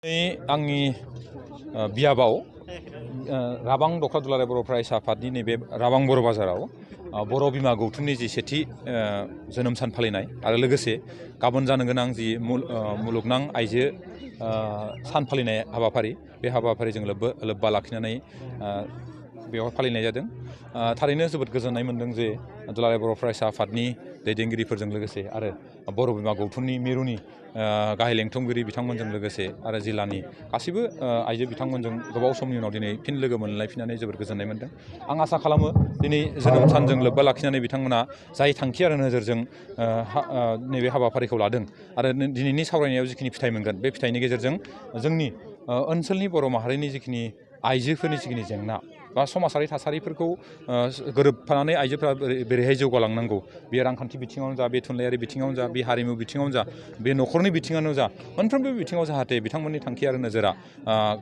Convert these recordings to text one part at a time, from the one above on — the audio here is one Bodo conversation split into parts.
आंनि बियाबाव राबां दख्ला दुलाराय बर' फरायसा आफादनि नैबे राबां बर' बाजाराव बर' बिमा गौथुमनि जि सेथि जोनोम सान फालिनाय आरो लोगोसे गाबोन जानो गोनां जि मुलुगनां आइजो सान फालिनाय हाबाफारि बे हाबाफारिजों लोब्बा लाखिनानै बेवहाय फालिनाय जादों। थारैनो जोबोद गोजोननाय मोन्दों जे दुलाराय बर' फरायसा आफादनि दैदेनगिरिफोरजों लोगोसे आरो बर' बिमा गौथुमनि मिरुनि गाहाय लेंथुमगिरि बिथांमोनजों लोगोसे आरो जिल्लानि गासैबो आइजो बिथांमोनजों गोबाव समनि उनाव दिनै फिन लोगो मोनलायफिननानै जोबोद गोजोननाय मोन्दों। आं आसा खालामो दिनै जोनोम सानजों लोब्बा लाखिनानै बिथांमोना जाय थांखि आरो नोजोरजों नैबे हाबाफारिखौ लादों आरो दिनैनि सावरायनायाव जिखिनि फिथाइ मोनगोन बे फिथाइनि गेजेरजों जोंनि ओनसोलनि बर' माहारिनि जिखिनि आइजोफोरनि जिखिनि जेंना बा समाजारि थासारिफोरखौ गोरोबफानानै आइजोफोरा बोरैहाय जौगालांनांगौ, बे रांखान्थि बिथिङावनो जा, बे थुनलाइयारि बिथिङावनो जा, बे हारिमु बिथिङावनो जा, बे न'खरनि बिथिङावनो जा, मोनफ्रोमबो बिथिङाव जाहाथे बिथांमोननि थांखि आरो नोजोरा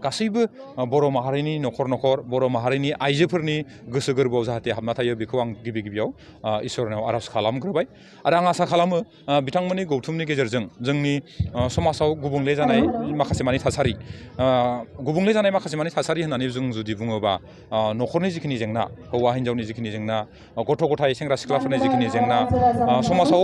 गासैबो बर' माहारिनि न'खर न'खर बर' माहारिनि आइजोफोरनि गोसो गोरबोआव जाहाथे हाबना थायो बेखौ आं गिबियाव इसोरनाव आर'ज खालामग्रोबाय। आरो आं आसा खालामो बिथांमोननि गौथुमनि गेजेरजों जोंनि समाजाव गुबुंले जानाय माखासे मानि थासारि होननानै जों जुदि बुङोबा न'खरनि जिखिनि जेंना, हौवा हिन्जावनि जिखिनि जेंना, गथ' गथाय सेंग्रा सिख्लाफोरनि जिखिनि जेंना, समाजाव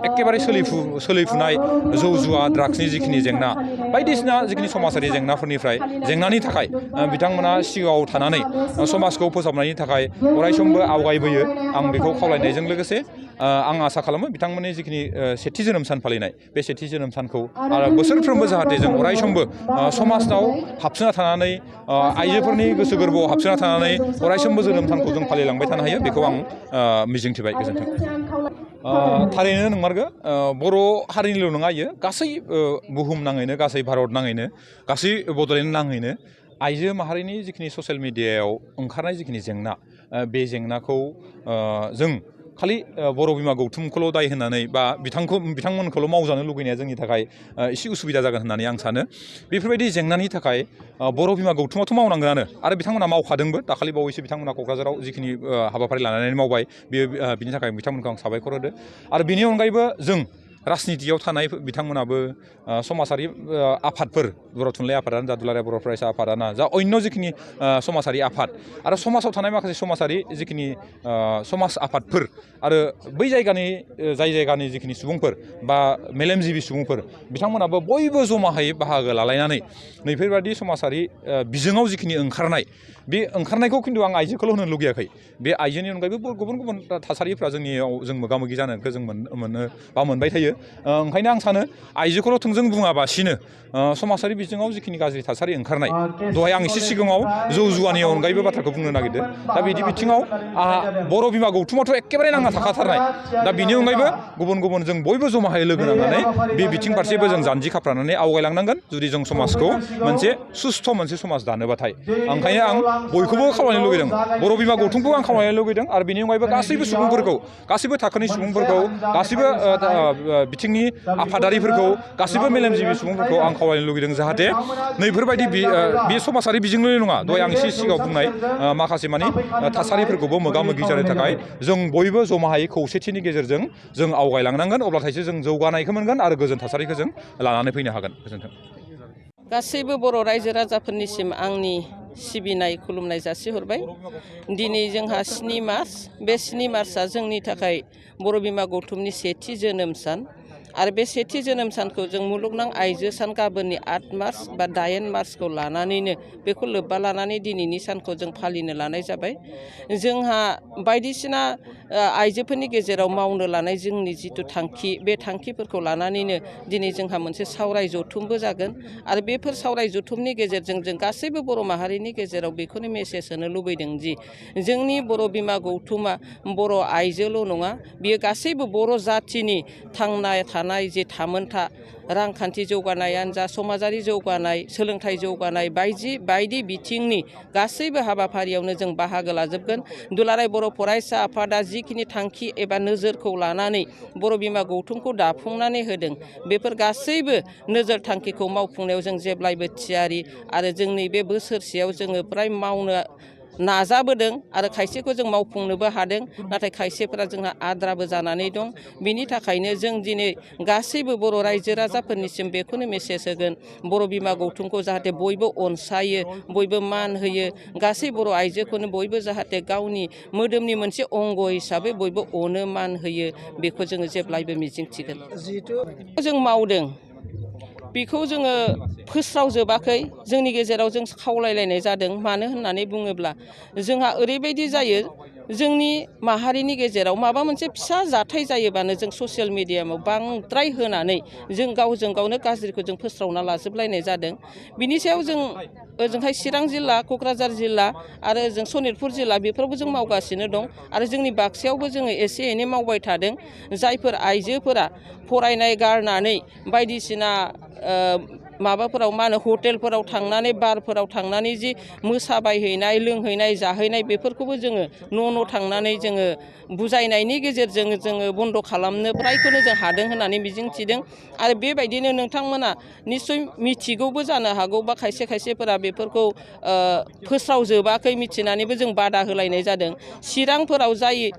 एखेबारे सोलिफुनाय जौ जुवा ड्राग्सनि जिखिनि जेंना, बायदिसिना जिखिनि समाजारि जेंनानि थाखाय बिथांमोना सिगाङाव थानानै समाजखौ फोसाबनायनि थाखाय अरायसमबो आवगायबोयो। आं बेखौ खावलायनायजों लोगोसे आं आसा खालामो बिथांमोननि जिखिनि सेथि जोनोम सान फालिनाय बे सेथि जोनोम सानखौ बोसोरफ्रोमबो जाहाथे जों अरायसमबो समाजाव हाबसोना थानानै आइजोफोरनि गोसो गोरबोआव हाबसोना थानानै अरायसमबो जोनोम सानखौ जों फालिलांबाय थानो हायो, बेखौ आं मिजिंथिबाय। गोजोन्थों। थारैनो नंमारगौ, बर' हारिनिल' नङा, इयो गासै बुहुम नाङैनो, गासै भारत नाङैनो, गासै बड'लेण्ड नाङैनो आइजो माहारिनि जिखिनि ससियेल मिडियायाव ओंखारनाय जिखिनि जेंना, बे जेंनाखौ जों खालि बर' बिमा गौथुमखौल' दाय होननानै बा बिथांमोनखौल' मावजानो लुगैनाया जोंनि थाखाय एसे उसुबिदा जागोन होननानै आं सानो। बेफोरबायदि जेंनानि थाखाय बर' बिमा गौथुमाथ' मावनांगोनानो, आरो बिथांमोना मावखादोंबो। दाखालि बावैसो बिथांमोना क'क्राझाराव जिखिनि हाबाफारि लानानै मावबाय, बिनि थाखाय बिथांमोनखौ आं साबायखर होदो। आरो बिनि अनगायैबो जों राजनितियाव थानाय बिथांमोनाबो समाजारि आफादफोर, बर' थुनलाइ आफादानो जा, दुलाराय बर' फरायसा आफादानो जा, अन्य जिखिनि समाजारि आफाद आरो समाजाव थानाय माखासे समाजारि जिखिनि समाज आफादफोर आरो बै जायगानि जिखिनि सुबुंफोर बा मेलेमजिबि सुबुंफोर, बिथांमोनाबो बयबो जमायै बाहागो लालायनानै नैफोरबायदि समाजारि बिजोङाव जिखिनि ओंखारनाय, बे ओंखारनायखौ खिन्थु आं आइजोखौल' होनो लुगैयाखै। बे आइजोनि अनगायैबो गुबुन गुबुन थासारिफ्रा जों मोगा मोगि जानायखौ जों मोनो बा मोनबाय थायो। ओंखायनो आं सानो आइजोखौल' थोंजों बुङाबासिनो समाजारि बिजोङाव जिखिनि गाज्रि थासारि ओंखारनाय, दहाय आं एसे सिगाङाव जौ जुवानि अनगायैबो बाथ्राखौ बुंनो नागिरदों। दा बिदि बिथिङाव बर' बिमा गौथुमाथ' एखेबारे नांना थाखाथारनाय। दा बिनि अनगायैबो गुबुन जों बयबो जमायै लोगो नांनानै बे बिथिं फारसेबो जों जानजि खाफ्रानानै आवगायलांनांगोन, जुदि जों समाजखौ मोनसे सुस्थ' समाज दानोबाथाय। ओंखायनो आं बयखौबो खावलायनो लुगैदों, बर' बिमा गौथुमखौ आं खावलायनो लुगैदों, आरो बेनि अनगायैबो गासैबो सुबुंफोरखौ, गासैबो थाखोनि सुबुंफोरखौ, गासैबो बिथिंनि आफादारिफोरखौ, गासैबो मेलेमजिबि सुबुंफोरखौ आं खावलायनो लुगैदों जाहाथे नैफोरबायदि बे समाजारि बिजोंल' नङा, दहाय आं एसे सिगाङाव बुंनाय माखासे मानि थासारिफोरखौबो मोगा मोगि जानो थाखाय जों बयबो जमायै खौसेथिनि गेजेरजों जों आवगायलांनांगोन। अब्लाथायसो जों जौगानायखौ मोनगोन आरो गोजोन थासारिखौ जों लानानै फैनो हागोन। गोजोन्थों। गासैबो बर' रायजो राजाफोरनिसिम आंनि सिबिनाय खुलुमनाय जासिहरबाय। दिनै जोंहा 7 मार्च, बे 7 मार्चआ जोंनि थाखाय बर' बिमा गौथुमनि सेथि जोनोम सान। आरो बे सेथि जोनोम सानखौ जों मुलुगनां आइजो सान गाबोननि 8 मार्च बा 8 मार्चखौ लानानैनो, बेखौ लोब्बा लानानै दिनैनि सानखौ जों फालिनो लानाय जाबाय। जोंहा बायदिसिना आइजोफोरनि गेजेराव मावनो लानाय जोंनि जिथु थांखि, बे थांखिफोरखौ लानानैनो दिनै जोंहा मोनसे सावराय जथुमबो जागोन। आरो बेफोर सावराय जथुमनि गेजेरजों जों गासैबो बर' माहारिनि गेजेराव बेखौनो मेसेज होनो लुबैदों जि जोंनि बर' बिमा गौथुमा बर' आइजोल' नङा, बियो गासैबो बर' जाथिनि थांना थानाय जे थामोनथा, रांखान्थि जौगानायानो जा, समाजारि जौगानाय, सोलोंथाइ जौगानाय, बायदि बिथिंनि गासैबो हाबाफारियावनो जों बाहागो लाजोबगोन। दुलाराय बर' फरायसा आफादा जिखिनि थांखि एबा नोजोरखौ लानानै बर' बिमा गौथुमखौ दाफुंनानै होदों, बेफोर गासैबो नोजोर थांखिखौ मावफुंनायाव जों जेब्लायबो थियारि। आरो जोंनि बे बोसोरसेयाव जोङो फ्राय मावनो नाजाबोदों आरो खायसेखौ जों मावफुंनोबो हादों, नाथाय खायसेफोरा जोंहा आद्राबो जानानै दं। बिनि थाखायनो जों दिनै गासैबो बर' रायजो राजाफोरनिसिम बेखौनो मेसेज होगोन, बर' बिमा गौथुमखौ जाहाथे बयबो अनसायो, बयबो मान होयो, गासै बर' आइजोखौनो बयबो जाहाथे गावनि मोदोमनि मोनसे अंग हिसाबै बयबो अनो मान होयो, बेखौ जोङो जेब्लायबो मिजिंथिगोन। जों मावदों बेखौ जोङो फोस्रावजोबाखै, जोंनि गेजेराव जों खावलायलायनाय जादों। मानो होननानै बुङोब्ला जोंहा ओरैबायदि जायो, जोंनि माहारिनि गेजेराव माबा मोनसे फिसा जाथाय जायोबानो जों ससियेल मिडियायाव बांद्राय होनानै जों गावजों गावनो गाज्रिखौ जों फोस्रावना लाजोबलायनाय जादों। बिनि सायाव जों ओजोंहाय चिरां जिल्ला, क'क्राझार जिल्ला आरो जों सनितपुर जिल्ला बेफोरावबो जों मावगासिनो दं आरो जोंनि बाक्सायावबो जोङो एसे एनै मावबाय थादों। जायफोर आइजोफोरा फरायनाय गारनानै बायदिसिना माबाफोराव मा होनो हटेलफोराव थांनानै बारफोराव थांनानै जि मोसाबायहैनाय, लोंहैनाय, जाहैनाय बेफोरखौबो जोङो न' थांनानै जोङो बुजायनायनि गेजेरजों जोङो बन्द' खालामनो फ्रायखौनो जों हादों होननानै मिजिंथिदों। आरो बेबायदिनो नोंथांमोना निस्सय मिथिगौबो जानो हागौ, बा खायसे खायसेफोरा बेफोरखौ फोस्रावजोबाखै मिथिनानैबो जों बादा होलायनाय जादों। चिरांफोराव जाय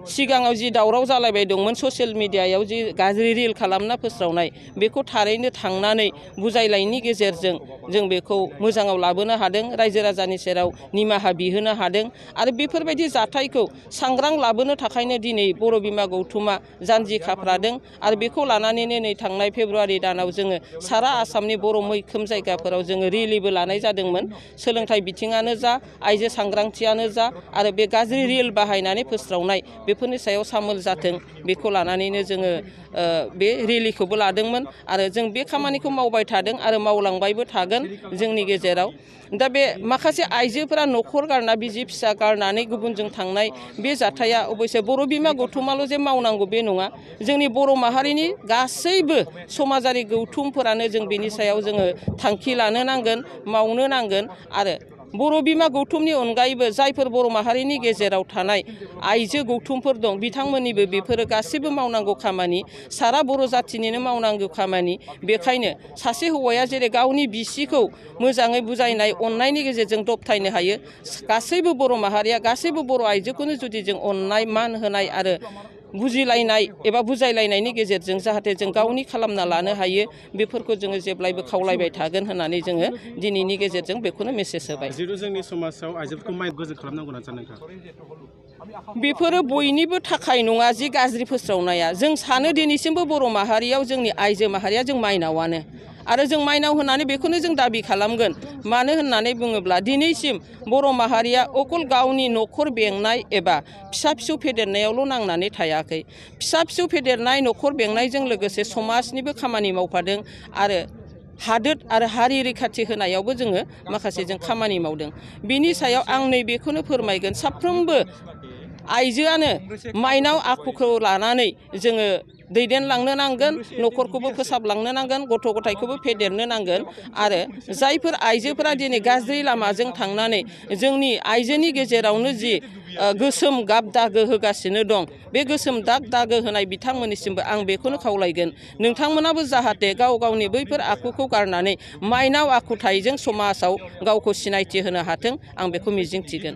सिगाङाव जि दावराव जालायबाय दंमोन ससियेल मिडियायाव जि गाज्रि रिल खालामना फोस्रावनाय, बेखौ थारैनो थांनानै बुजायलायनि गेजेरजों जों बेखौ मोजाङाव लाबोनो हादों, रायजो राजानि सेराव निमाहा बिहोनो हादों। आरो बेफोरबायदि जाथायखौ सांग्रां लाबोनो थाखायनो दिनै बर' बिमा गौथुमा जानजि खाफ्रादों आरो बेखौ लानानैनो नै थांनाय फेब्रुवारि दानाव जोङो सारा आसामनि बर' मैखोम जायगाफोराव जोङो रेलिबो लानाय जादोंमोन। सोलोंथाइ बिथिङानो जा, आइजो सांग्रांथियानो जा, आरो बे गाज्रि रिल बाहायनानै फोस्रावनाय बेफोरनि सायाव सामोल जाथों, बेखौ लानानैनो जोङो बे रेलिखौबो लादोंमोन आरो जों बे खामानिखौ मावबाय थादों आरो मावलांबायबो थागोन जोंनि गेजेराव। दा बे माखासे आइजोफोरा न'खर गारना, बिसि फिसा गारनानै गुबुनजों थांनाय बे जाथाया अबयसे बर' बिमा गौथुमाल' जे मावनांगौ बे नङा, जोंनि बर' माहारिनि गासैबो समाजारि गौथुमफोरानो जों बेनि सायाव जोङो थांखि लानो नांगोन, मावनो नांगोन। आरो बर' बिमा गौथुमनि अनगायैबो जायफोर बर' माहारिनि गेजेराव थानाय आइजो गौथुमफोर दं, बिथांमोननिबो बेफोरो गासैबो मावनांगौ खामानि, सारा बर' जाथिनिनो मावनांगौ खामानि। बेखायनो सासे हौवाया जेरै गावनि बिसिखौ मोजाङै बुजायनाय, अननायनि गेजेरजों दबथायनो हायो, गासैबो बर' माहारिया, गासैबो बर' आइजोखौनो जुदि जों अननाय, मान होनाय आरो बुजिलायनाय एबा बुजायलायनायनि गेजेरजों जाहाथे जों गावनि खालामना लानो हायो, बेफोरखौ जोङो जेब्लायबो खावलायबाय थागोन होननानै जोङो दिनैनि गेजेरजों बेखौनो मेसेज होबाय। जिहेतु जोंनि समाजाव आइजोफोरखौ माइ गोजोन खालामनांगौ होनना सानो नोंथाङा? बेफोरो बयनिबो थाखाय नङा जि गाज्रि फोस्रावनाया। जों सानो दिनैसिमबो बर' माहारियाव जोंनि आइजो माहारिया जों माइनावानो, आरो जों माइनाव होननानै बेखौनो जों दाबि खालामगोन। मानो होननानै बुङोब्ला दिनैसिम बर' माहारिया अकल गावनि न'खर बेंनाय एबा फिसा फिसौ फेदेरनायावल' नांनानै थायाखै। फिसा फिसौ फेदेरनाय, न'खर बेंनायजों लोगोसे समाजनिबो खामानि मावफादों आरो हादोर आरो हारि रैखाथि होनायावबो जोङो माखासे जों खामानि मावदों। बिनि सायाव आं नैबेखौनो फोरमायगोन, साफ्रोमबो आइजोआनो माइनाव आखुखौ लानानै जोङो दैदेनलांनो नांगोन, न'खरखौबो फोसाबलांनो नांगोन, गथ' गथायखौबो फेदेरनो नांगोन। आरो जायफोर आइजोफोरा दिनै गाज्रि लामाजों थांनानै जोंनि आइजोनि गेजेरावनो जि गोसोम गाब दागो होगासिनो दं, बे गोसोम दागो होनाय बिथांमोननिसिमबो आं बेखौनो खावलायगोन, नोंथांमोनाबो जाहाथे गाव गावनि बैफोर आखुखौ गारनानै माइनाव आखुथाइजों समाजाव गावखौ सिनायथि होनो हाथों, आं बेखौ मिजिंथिगोन।